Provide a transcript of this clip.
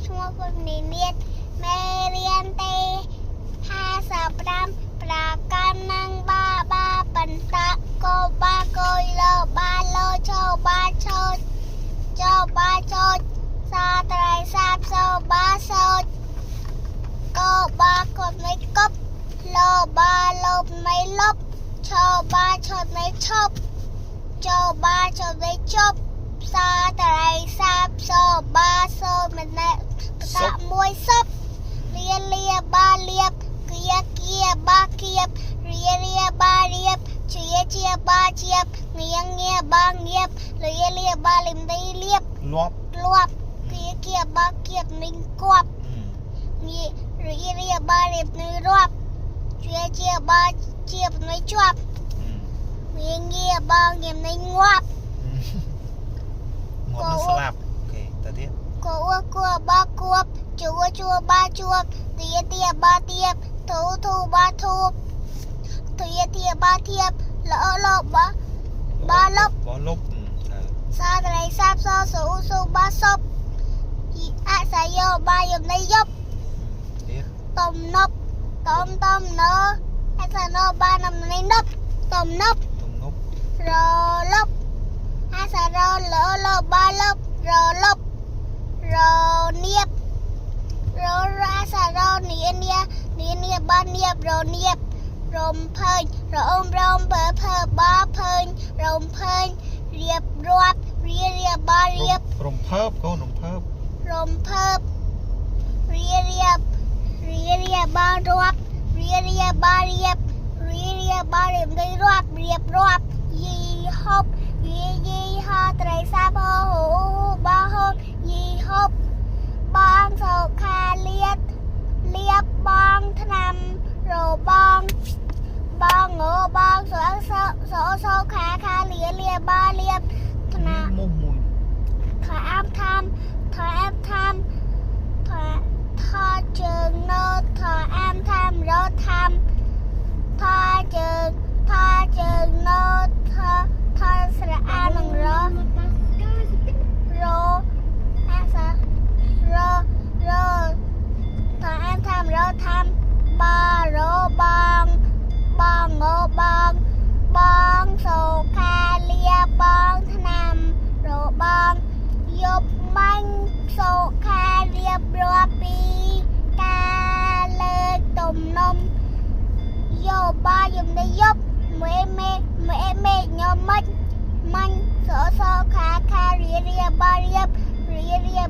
ឈ្មោះពុទ្ធនីនាតមេរៀនទី55ប្រកាន់នឹងបាបាបន្តកោបាកុយលោបាលោឆោបាឆោចោបាចោសាត្រៃសាបសោបាសោកោបាកុំនៃកប់លោបាលោនៃលប់ឆោបាឆោនៃឈប់ចោបាឆោនៃជប់សាត្រៃសាបសោបាសោម្នាក់បតមួយសុបលាលាបាលៀបគៀគៀបាគៀបរារាបារៀបជាជាបាជាបងៀងងាបាងៀបលាលាបាលឹមទីលៀប លាប់ លាប់គៀគៀបាគៀបនឹងគប់ងារារាបារៀបនឹងរាប់ជាជាបាជាបនឹងជាប់ងាងាបាងៀមនឹងងាប់ ងាប់នឹងស្លាប់អូខេតទៀត គួគួបាគួបជួជួបាជួបទាទាបាទៀបធូធូបាធូបទាទាបាធៀបល្អលបាបាលប បលុបត្រូវ សាត្រៃសាបសសូសូបាសុបយអសយោបាយមនៃយប់ ទៀត តំណប់តំតំណអសណបានំនៃនប់តំណប់ ទំនប់ រលប់អសរលលបាលបរលប់រនៀបររអសរនីនីនីនីបានៀបរនៀបរំភើញរអមរំបើភើបាភើញរំភើញរៀបរាប់រៀរៀបារៀប រំភើបកូនរំភើប រំភើបរៀរៀបរៀរៀបារាប់រៀរៀបារៀបរៀរៀបារៀបនៃរាប់រៀបរាប់យីហប់យីយីហត្រីសាបហូហូបាហូយីហប់បងសុខាលៀតលៀបបងឆ្នាំរបងបងងបងសសសសខាខាលៀលៀបាលៀបថ្នាក់ មុះមួយ ថយអាមថាមថយអាមថាមថយថយជើងណូថយអាមថាមរថាមថយជើងថយជើងណូថយថយស្រអានឹងររអាសាររថយអាមថាមរថាមបារបងបងងបងបងសូខាលាបងឆ្នាំរបង យប់មាញ់សុខារៀបរាប់ពីការលើកទំនំយោបាយំនេះយប់មេមេមេមេញមិចមាញ់សសខាខារៀរៀបារៀបរៀរៀបា